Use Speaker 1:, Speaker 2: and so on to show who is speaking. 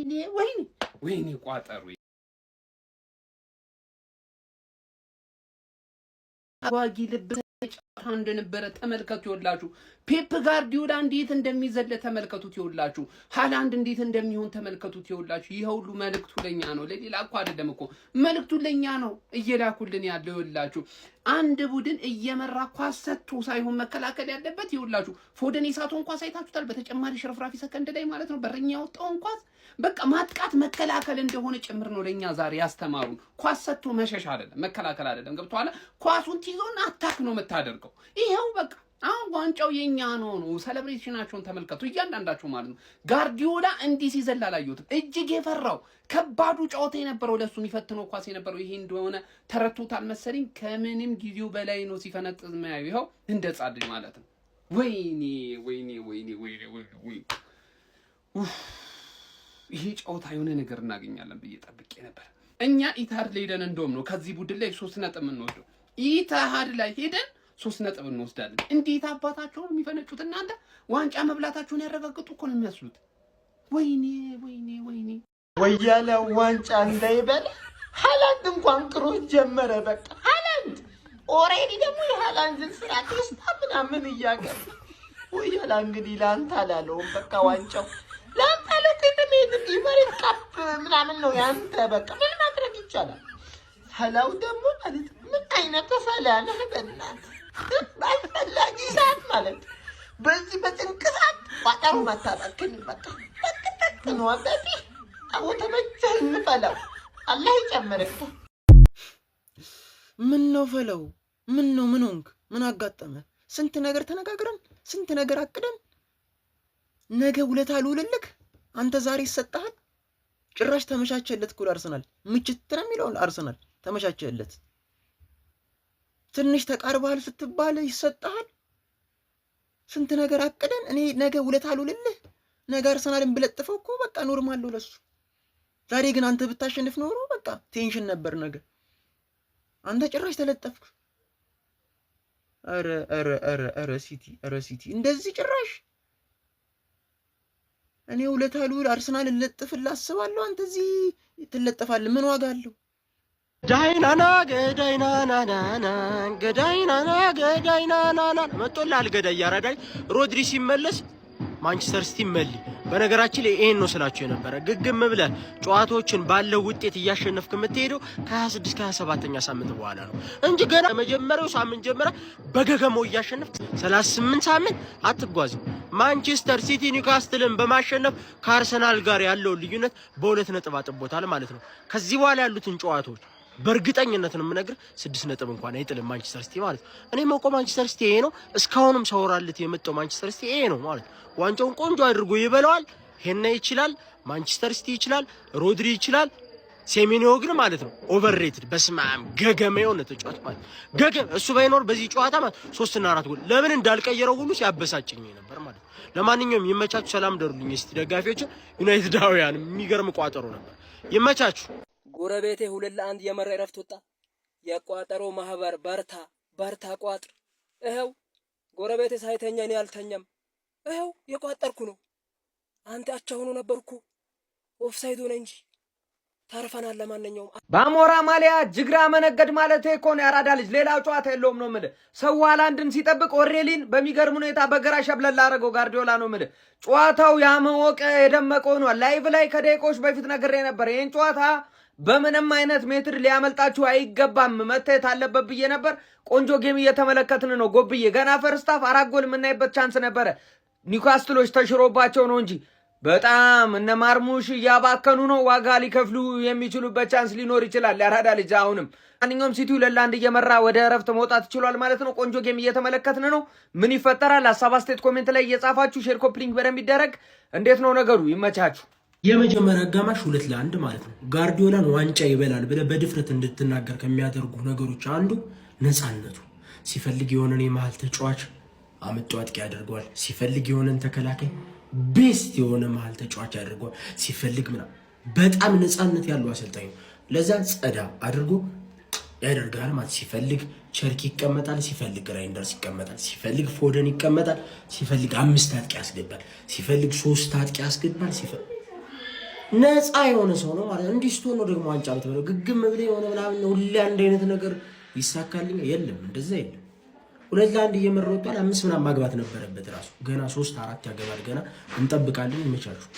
Speaker 1: ወይኔ ወይኔ ወይኔ ቋጠሩ አጓጊ ልብ ጨዋታ እንደነበረ ተመልከቱ። ይወላችሁ ፔፕ ጋርዲዮላ እንዴት እንደሚዘለ ተመልከቱት። ይወላችሁ ሃላንድ እንዴት እንደሚሆን ተመልከቱት። ይወላችሁ ይሄ ሁሉ መልእክቱ ለኛ ነው፣ ለሌላ እኮ አይደለም እኮ፣ መልእክቱ ለኛ ነው እየላኩልን ያለው። ይወላችሁ አንድ ቡድን እየመራ ኳስ ሰጥቶ ሳይሆን መከላከል ያለበት። ይወላችሁ ፎደን የሳተውን ኳስ አይታችሁታል። በተጨማሪ ሽርፍራፊ ሰከንድ ላይ ማለት ነው በረኛ ያወጣውን ኳስ። በቃ ማጥቃት መከላከል እንደሆነ ጭምር ነው ለኛ ዛሬ ያስተማሩን። ኳስ ሰጥቶ መሸሽ አይደለም፣ መከላከል አይደለም። ገብቶሃል? ኳሱን ትይዞና attack ነው የምታደርገው። ይኸው በቃ አሁን ዋንጫው የኛ ነው። Celebration ኣቸውን ተመልከቱ እያንዳንዳቸው ማለት ነው። ጋርዲዮላ እንዲህ ሲዘል አላየሁትም። እጅግ የፈራው ከባዱ ጨዋታ የነበረው፣ ለሱ የሚፈትነው ኳስ የነበረው ይሄ እንደሆነ ተረድቶታል መሰለኝ። ከምንም ጊዜው በላይ ነው ሲፈነጥዝ ማያዩ። ይኸው እንደ ጻድቅ ማለት ነው። ወይኔ ወይኔ ወይኔ ወይኔ ወይኔ! ይሄ ጨዋታ የሆነ ነገር እናገኛለን ብዬ ጠብቄ ነበር። እኛ ኢትሃድ ላይ ሄደን እንደውም ነው ከዚህ ቡድን ላይ 3 ነጥብ የምንወስደው። ኢትሃድ ላይ ሄደን 3 ነጥብ እንወስዳለን። እንዴት አባታቸውን የሚፈነጩት እናንተ! ዋንጫ መብላታቸውን ያረጋግጡ እኮ ነው የሚመስሉት። ወይኔ ወይኔ ወይኔ!
Speaker 2: ወያለ ዋንጫ እንዳይበላ ሃላንድ እንኳን cross ጀመረ። በቃ ሃላንድ already ደግሞ የሃላንድን ስራ ቴስታ ምናምን እያገባ ወያላ እንግዲህ ለአንተ አላለውም። በቃ ዋንጫው ለአንተ አለቅም። ኢመሬት cup ምናምን ነው ያንተ። በቃ ምን ማድረግ ይቻላል? ፈላው ደግሞ ማለት ምን አይነት ፈላ ነህ? በእናትህ ባልፈላጊ ሰዓት ማለት በዚህ በጭንቅ ሰዓት ቋጠሮ መታባክን በቃ ጠቅ ነው አባቴ። አቦ ተመቸህ፣ እንፈላው፣ አላህ ይጨምርልህ።
Speaker 3: ምን ነው ፈለው? ምን ነው? ምን ሆንክ? ምን አጋጠመ? ስንት ነገር ተነጋግረን፣ ስንት ነገር አቅደን ነገ ውለታ ልውልልክ፣ አንተ ዛሬ ይሰጥሃል። ጭራሽ ተመቻቸለት እኮ አርሰናል። ምችት ነው የሚለውን አርሰናል ተመቻቸለት። ትንሽ ተቃርበሃል ስትባል ይሰጥሃል። ስንት ነገር አቅደን እኔ ነገ ውለታ ልውልልህ፣ ነገ አርሰናልን ብለጥፈው እኮ በቃ normal ነው ለሱ። ዛሬ ግን አንተ ብታሸንፍ ኖሮ በቃ tension ነበር ነገ። አንተ ጭራሽ ተለጠፍክ። ኧረ ኧረ ኧረ ኧረ ሲቲ፣ ኧረ ሲቲ፣ እንደዚህ ጭራሽ እኔ ውለታ ልውል አርሰናል ልለጥፍልህ አስባለሁ። አንተ እዚህ ትለጠፋለህ። ምን ዋጋ አለው?
Speaker 4: ዳይናና ገዳይናናናና ገዳይናና ገዳይናናና መጦልሃል። ገዳይ ያራዳይ ሮድሪ ሲመለስ ማንቸስተር ሲቲ መሊ። በነገራችን ላይ ይሄን ነው ስላቸው የነበረ፣ ግግም ብለህ ጨዋታዎችን ባለው ውጤት እያሸነፍክ የምትሄደው ከ26 ከ27ኛ ሳምንት በኋላ ነው እንጂ ገና መጀመሪያው ሳምንት ጀምረ በገገመው እያሸነፍክ 38 ሳምንት አትጓዝም። ማንቸስተር ሲቲ ኒውካስትልን በማሸነፍ ከአርሰናል ጋር ያለውን ልዩነት በ2 ነጥብ አጥቦታል ማለት ነው። ከዚህ በኋላ ያሉትን ጨዋታዎች በእርግጠኝነት ነው የምነግር፣ 6 ነጥብ እንኳን አይጥልም ማንቸስተር ሲቲ ማለት ነው። እኔ መቆ ማንቸስተር ሲቲ ይሄ ነው። እስካሁንም ሰውራለት የመጣው ማንቸስተር ሲቲ ይሄ ነው ማለት ነው። ዋንጫውን ቆንጆ አድርጎ ይበላዋል። ሄና ይችላል፣ ማንቸስተር ሲቲ ይችላል፣ ሮድሪ ይችላል። ሴሜኒዮ ግን ማለት ነው overrated። በስማም ገገመ የሆነ ተጫዋች ማለት ገገም። እሱ ባይኖር በዚህ ጨዋታ ማለት 3 እና 4 ጎል ለምን እንዳልቀየረው ሁሉ ሲያበሳጭኝ ነበር ማለት ነው። ለማንኛውም ይመቻችሁ፣ ሰላም ደሩልኝ። የሲቲ ደጋፊዎች፣ ዩናይትዳውያን የሚገርም ቋጠሮ ነበር። ይመቻችሁ።
Speaker 5: ጎረቤቴ 2-1 የመራ እረፍት ወጣ። የቋጠሮ ማህበር በርታ በርታ ቋጥር። ይኸው ጎረቤቴ ሳይተኛ እኔ አልተኛም። ይኸው የቋጠርኩ ነው። አንተ አቻ ሆኖ ነበርኩ። ኦፍሳይድ ሆነ እንጂ ተርፈናል። ለማንኛውም
Speaker 6: በአሞራ ማሊያ ጅግራ መነገድ ማለት እኮ ነው። ያራዳ ልጅ ሌላ ጨዋታ የለውም ነው የምልህ። ሰው ሃላንድን ሲጠብቅ ኦሬሊን በሚገርም ሁኔታ በግራ ሸብለል አደረገው ጋርዲዮላ ነው የምልህ። ጨዋታው ያመወቀ የደመቀ ሆኗል። Live ላይ ከደቂቃዎች በፊት ነግሬ ነበር። ይህን ጨዋታ በምንም አይነት ሜትር ሊያመልጣችሁ አይገባም፣ መታየት አለበት ብዬ ነበር። ቆንጆ game እየተመለከትን ነው። ጎብዬ ገና first half አራት ጎል የምናይበት chance ነበረ። ኒውካስትሎች ተሽሮባቸው ነው እንጂ በጣም እነ ማርሙሽ እያባከኑ ነው። ዋጋ ሊከፍሉ የሚችሉበት chance ሊኖር ይችላል። ያራዳ ልጅ አሁንም ማንኛውም ሲቲ 2-1 እየመራ ወደ እረፍት መውጣት ችሏል ማለት ነው። ቆንጆ game እየተመለከትን ነው። ምን ይፈጠራል? ሀሳብ አስተያየት comment ላይ እየጻፋችሁ share፣ copy link በደንብ ይደረግ። እንዴት ነው ነገሩ? ይመቻችሁ።
Speaker 4: የመጀመሪያ አጋማሽ 2-1 ማለት ነው። ጋርዲዮላን ዋንጫ ይበላል ብለህ በድፍረት እንድትናገር ከሚያደርጉ ነገሮች አንዱ ነፃነቱ። ሲፈልግ የሆነን የመሀል ተጫዋች አምጦ አጥቂ ያደርገዋል። ሲፈልግ የሆነን ተከላካይ best የሆነ መሀል ተጫዋች ያደርገዋል። ሲፈልግ ምናምን በጣም ነፃነት ያለው አሰልጣኝ ነው። ለዛ ጸዳ አድርጎ ያደርጋል ማለት ሲፈልግ ቸርኪ ይቀመጣል፣ ሲፈልግ ራይንደርስ ይቀመጣል፣ ሲፈልግ ፎደን ይቀመጣል፣ ሲፈልግ አምስት አጥቂ ያስገባል፣ ሲፈልግ ሶስት አጥቂ ያስገባል። ነፃ የሆነ ሰው ነው ማለት ነው። እንዲህ ስትሆን ነው ደግሞ ዋንጫ የምትበለው። ግግም ብለህ የሆነ ምናምን ሁሌ አንድ አይነት ነገር ይሳካልኝ የለም፣ እንደዛ የለም። 2-1 እየመራ ወጥቷል። አምስት ምናምን ማግባት ነበረበት ራሱ። ገና ሶስት አራት ያገባል። ገና እንጠብቃለን። ይመቻችሁ።